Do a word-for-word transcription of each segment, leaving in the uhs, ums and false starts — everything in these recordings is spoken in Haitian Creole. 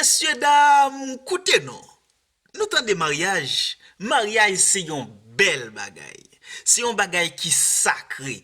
Mesye dam, koute non. Nou tande maryaj? Maryaj se yon bèl bagay. Se yon bagay ki sakre.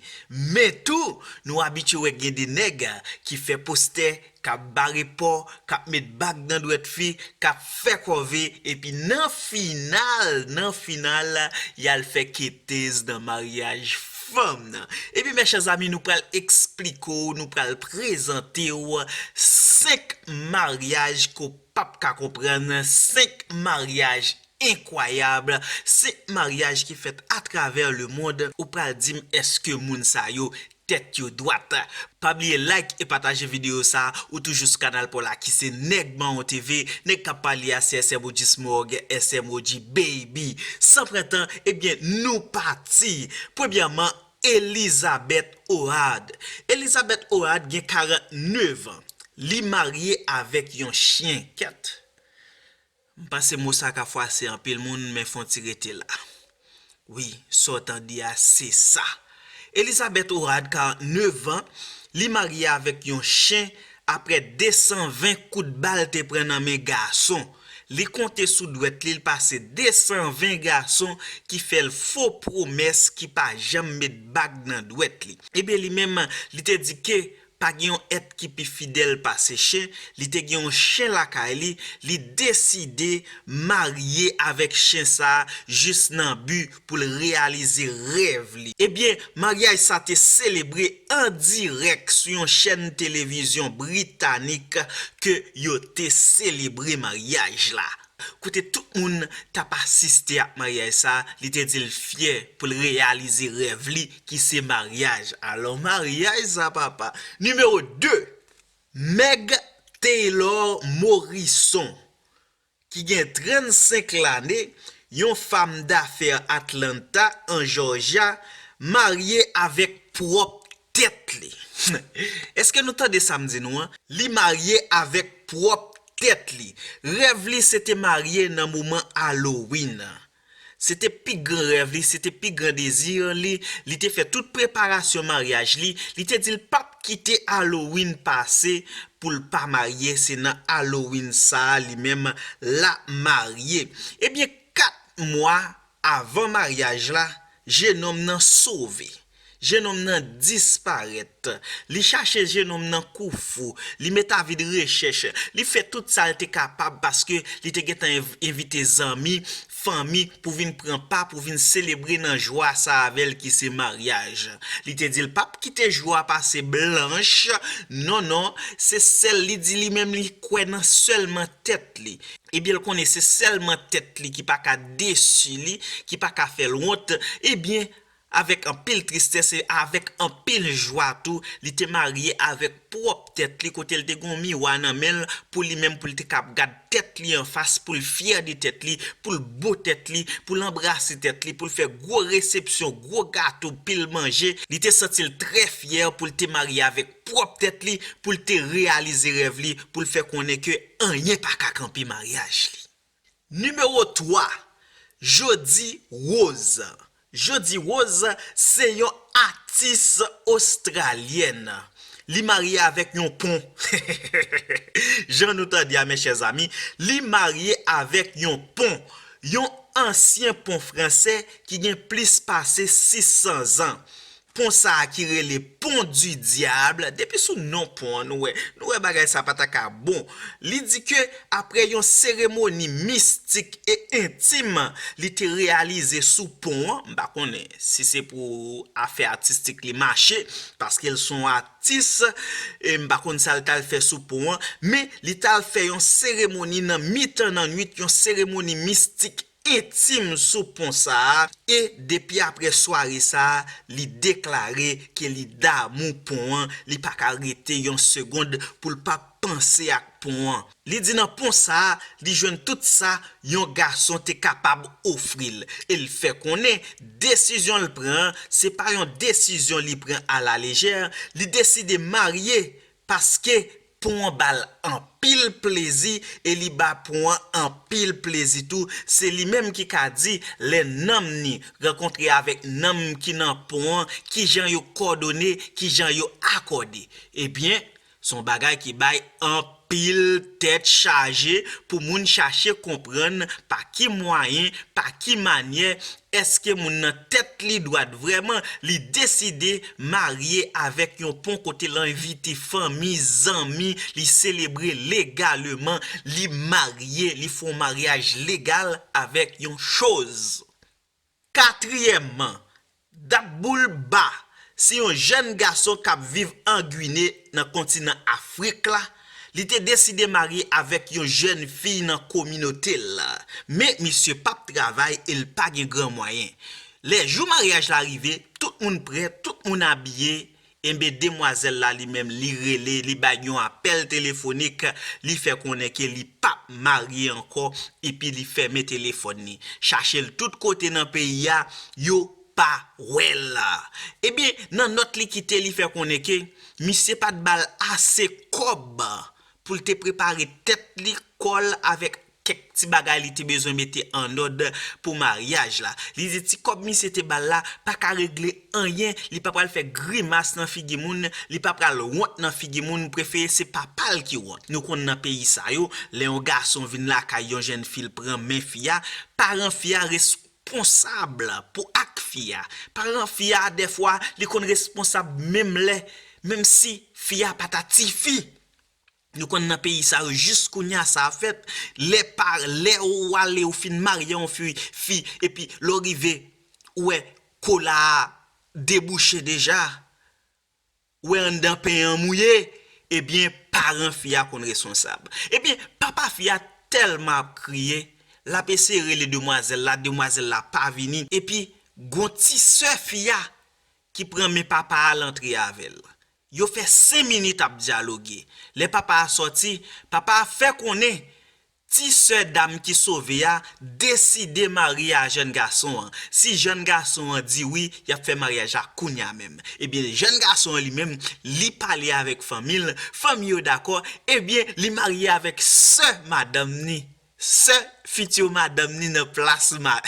Men tou, nou abitye wè gen de nèg ki fè postè, k ap bare po, k ap met bag nan dwèt fi, k ap fè kòve, epi nan final, nan final, y al fè ketez nan maryaj fanm nan. Epi, mè chè zami, nou pral eksplike w, nou pral prezante w senk maryaj ke w p ap ka konprann, senk maryaj enkwayab, senk maryaj ki fèt atravè lemonn. Ou pral di m èske moun sa yo tèt yo dwat? Pa bliye like e pataje videyo sa, ou toujou sou kanal pa w la ki se Nèg Mawon T V, nèg k ap pale a se S M O G Smog, S M O G Baby. San pran tan, ebyen, nou pati. Premyèman, Elizabeth Howard. Elizabeth Howard gen karannnev an. Li marye avèk yon chen. Kèt. M panse mo sa ka fwase anpil moun, men fon ti rete la. Wi, sa w tande a, se sa. Elizabeth Howard, karannnev an, li marye avèk yon chen apre desanven kout bal te pran nan men gason. Li konte sou dwèt li, l pase desanven gason ki fè l fo pwomès, ki pa janm met bag nan dwèt li. Ebyen, li menm, li te di ke pa gen yon èt ki pi fidèl pase chen, li te gen yon chen lakay li, li deside marye avèk chen sa a jis nan bi pou l reyalize rèv li. Ebyen, maryaj sa te selebre an dirèk sou yon chèn televizyon britanik ke yo te selebre maryaj la. Kote tout moun t ap asiste ak maryaj sa, li te di l fyè pou l reyalize rèv li ki se maryaj. Alò, maryaj sa, papa. Nimewo de, Meg Taylor Morrison, ki gen trannsenk lane, yon fanm dafè Atlanta, an Jòjya, marye avèk pwòp tèt li. Èske nou tande sa m di nou an? Li marye avèk pwòp tèt li. Rèv li se te marye nan moman Halloween. Se te pi gran rèv li, se te pi gran dezi li. Li te fè tout preparasyon maryaj li. Li te di l p ap kite Halloween pase pou l pa marye. Se nan Halloween sa a li menm l ap marye. Ebyen, kat mwa avan maryaj la, jenòm nan sove. Jenòm nan disparèt. Li chache jenòm nan kou fou. Li met avid rechèch. Li fè tout sa l te kapab paske li te gentan env-, envite zanmi, fanmi pou vin pran pa, pou vin selebre nan jwa sa avè l ki se maryaj. Li te di l p ap kite jou a pase blanch. Non, non, se sèl, li di li menm li kwè nan sèlman tèt li. Ebyen, l konnen se sèlman tèt li ki pa ka desi li, ki pa ka fè l wont. Ebyen, avèk anpil tristès e avèk anpil jwa tou, li te marye avèk pwòp tèt li, kote l te gen yon miwa nan men l pou li menm, pou l te kab gad tèt li anfas, pou l fyè de tèt li, pou l bo tèt li, pou l anbrase tèt li, pou l fè gwo resepsyon, gwo gato, pil manje. Li te santi l trè fyè pou l te marye avèk pwòp tèt li, pou l te reyalize rèv li, pou l fè konnen ke anyen pa ka kanpe maryaj li. Nimewo twa, Jody Rose. Jody Rose se yon atis ostralyèn. Li marye avèk yon pon. Jan nou tande a, mes chers amis, li marye avèk yon pon. Yon ansyen pon fransè ki gen plis pase sis san zan. Pon sa a ki rele Pont du Diable, depi sou non pon an, nou wè, nou wè bagay sa pa ta ka bon. Li di ke apre yon seremoni mistik e entim li te reyalize sou pon an, m pa konnen si se pou afè atistik li mache, paske l se yon atis, e m pa konn sa l t al fè sou pon an, men li t al fè yon seremoni nan mitan nan nwit, yon seremoni mistik entim sou pon sa a, e depi apre sware sa a, li deklare ke li damou pon an, li pa ka rete yon segonn pou l pa panse ak pon an. Li di nan pon sa a, li jwenn tout sa yon gason te kapab ofri l. E l fè konnen desizyon l pran an, se pa yon desizyon li pran alalejè, li deside marye paske pon an ba l anpil plezi e li ba pon an anpil plezi tou. Se li menm ki ka di lè nanm ni rankontre avèk nanm ki nan pon an, kijan yo kòdone, kijan yo akòde. Ebyen, se yon bagay ki bay anpil pil tèt chaje pou moun chache konprann pa ki mwayen, pa ki manyè, èske moun nan tèt li dwat vrèman, li deside marye avèk yon pon kote l envite fanmi, zanmi, li selebre legaleman, li marye, li fè yon maryaj legal avèk yon choz. Katriyèmman, Dabboulba, se yon jèn gason k ap viv an Gine, nan kontinan Afrik la, li te deside marye avèk yon jèn fi nan kominote l la. Men misye p ap travay e l pa gen gran mwayen. Lè jou maryaj la rive, tout moun prè, tout moun abiye, enben demwazèl la li menm li rele, li bay yon apèl telefonik, li fè konnen ke li p ap marye ankò, epi li fèmen telefòn li. Chache l tout kote nan peyi a, yo pa wè l. Ebyen, nan nòt li kite, li fè konnen ke misye pa t ba l ase kòb pou l te prepare tèt li, kò l avèk kèk ti bagay li te bezwen mete annòd pou maryaj la. Li di ti kòb misye te ba l la pa ka regle anyen, li pa pral fè grimas nan figi moun, li pa pral wont nan figi moun, prefere se papa l ki wont. Nou konn nan peyi sa yo, lè yon gason vin lakay yon jèn fi, l pran men fi a, paran fi a responsab pou ak fi a. Paran fi a, dèfwa, li konn responsab menm lè, menm si fi a pa ta tifi. Nou konn nan peyi sa yo, jis kounye a sa ap fèt. Lè pa, lè ou ale, ou fin marye yon fi, fi, epi lè w rive, ou wè kola a debouche deja, ou wè anndan pen an mouye, ebyen, paran fi a konn responsab. Ebyen, papa fi a tèlman ap kriye, l ap eseye rele demwazèl la, demwazèl la pa vini, epi gon ti sè fi a ki pran men papa a, l antre avè l. Yo fè senk minit ap dyaloge. Lè papa a sòti, papa a fè konnen ti sè dam ki sove a deside marye a jèn gason an. Si jèn gason an di wi, y ap fè maryaj la kounye a menm. Ebyen, jèn gason an li menm, li pale avèk fanmi l, fanmi yo dakò, ebyen, li marye avèk sè madanm ni. Sè fiti madanm ni nan plas ma.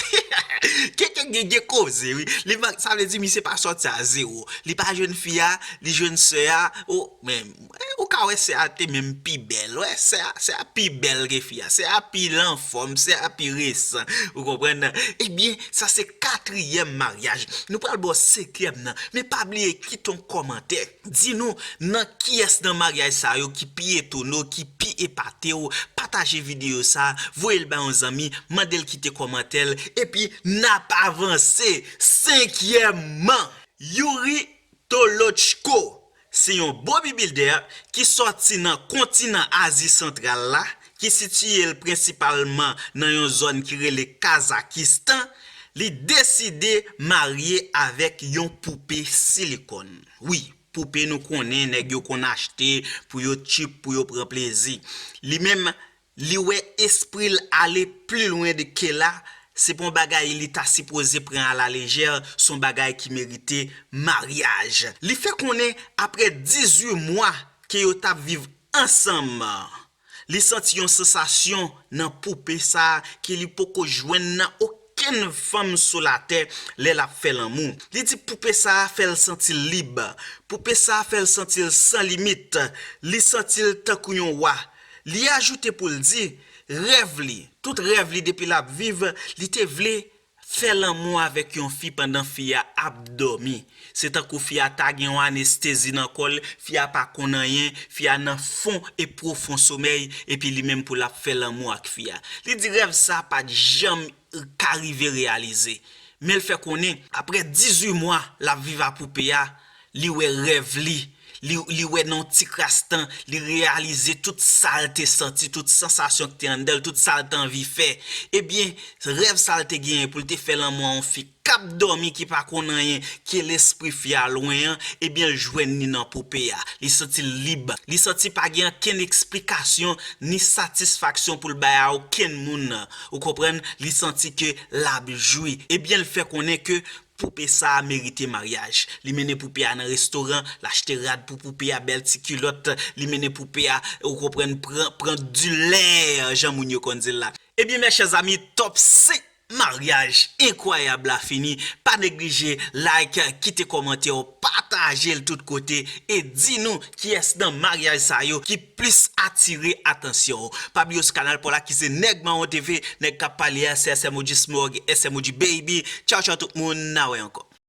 Gen, gen, gen, gen koze, wi. Li pa, sa vle di misye pa sòti a zewo. Li pa jwenn fi a, li jwenn sè a. O, men, eh, ou ka wè sè a te menm pi bèl. Wè, sè a, sè a pi bèl ke fi a. Sè a pi anfòm, sè a pi resan. Ou konprann? Ebyen, sa se katriyèm maryaj. Nou pral ba w senkyèm nan. Men pa bliye kite yon kòmantè. Di nou nan kiyès nan maryaj sa yo ki pi etone w, ki pi epate w. Pataje videyo sa, voye l bay yon zanmi, mande l kite kòmantè l, epi n ap avanse. Senkyèmman, Yuri Tolochko se yon bodybuilder ki sòti nan kontinan Azi Santral la, ki sitiye l prensipalman nan yon zòn ki rele Kazakistan. Li deside marye avèk yon poupe silikòn. Wi, poupe nou konnen nèg yo konn achte pou yo tchip, pou yo pran plezi. Li menm, li wè espri l ale pli lwen de ke la, se pa yon bagay li ta sipoze pran alalejè, se yon bagay ki merite maryaj. Li fè konnen apre dizuit mwa ke yo t ap viv ansanm, li santi yon sansasyon nan poupe sa a ke li poko jwenn nan okenn fanm sou latè lè l ap fè lanmou. Li di poupe sa a fè l santi l lib. Poupe sa a fè l santi l san limit. Li santi l tankou yon wa. Li ajoute pou l di, rèv li, tout rèv li depi l ap viv, li te vle fè lanmou avèk yon fi pandan fi a ap dòmi. Se tankou fi a ta gen yon anestezi nan kò l, fi a pa konn anyen, fi a nan fon e pwofon somèy, epi li menm pou l ap fè lanmou ak fi a. Li di rèv sa pa t janm ka rive reyalize. Men l fè konnen, apre dizuit mwa l ap viv a poupe a, li wè rèv li, li, li wè nan yon ti kras tan, li reyalize tout sa l te santi, tout sansasyon ki te anndan l, tout sa l te anvi fè. Ebyen, rèv sa l te genyen pou l te fè lanmou a yon fi k ap dòmi, ki pa konn anyen, ke lespri fi a lwen an, ebyen, l jwenn li nan poupe a. Li santi l lib. Li santi pa gen okenn eksplikasyon, ni satisfaksyon pou l bay a okenn moun. Ou konprann? Li santi ke l ap jwi. Ebyen, l fè konnen ke poupe sa a merite maryaj. Li mennen poupe a nan restoran, l achte rad pou poupe a, bèl ti kilòt, li mennen poupe a, ou konprann, pran, pran dilè, jan moun yo konn di l la. Ebyen, mes chers amis, top senk Maryaj enkwayab la fini. Pa neglije like, kite kòmantè, pataje l tout kote e di nou kiyès nan maryaj sa yo ki plis atire atansyon w. Pa bliye sou kanal pa w la ki se Nèg Mawon T V, nèg k ap pale a se S M O G Smog, S M O G Baby. Tchaw tchaw tout moun, n a wè ankò.